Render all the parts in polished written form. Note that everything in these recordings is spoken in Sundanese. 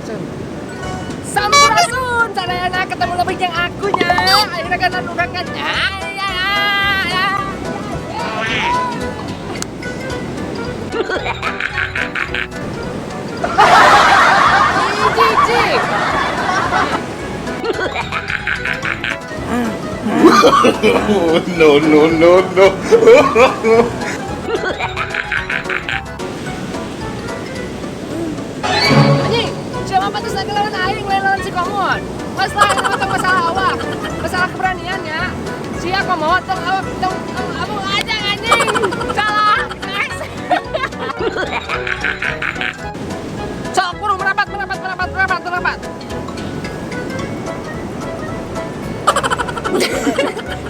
Action. Sampurasun, sadayana, ketemu lagi jeung aku nya. Akhirnya kan urang kan. Ya, ya, ya. Cik, cik. No, no, no, no. Anjing, siapa pantas lagi lawan aing, lain lawan si Komon. Masalah ini mah tong masalah awak, masalah keberanian ya. Sia Komon, tong awak, tong tong abang aja anjing. Salah. Next. Sok buru merapat, merapat, merapat, merapat, merapat.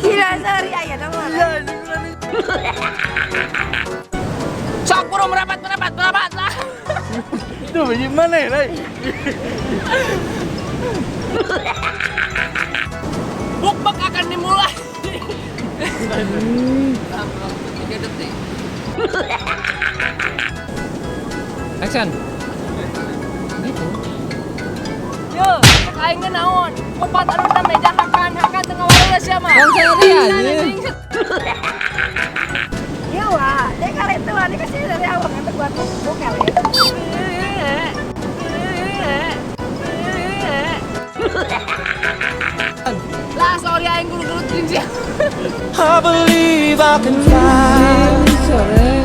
Gila sehari aya dong. Sok buru merapat, merapat, merapat lah. Itu gimana ya, Ray? Bukbak akan dimulai. 3 detik. Action. Gitu. Yo, cek aing ge naon? Opat anu na meja hakan hakan tengah wae sia mah. Bang sehari anjing. Iya wah, dia kali itu ini kasih dari awal kan buat buku kali. Lah, sorry aing guru-guru jeung sia. I believe I can fly. Sore.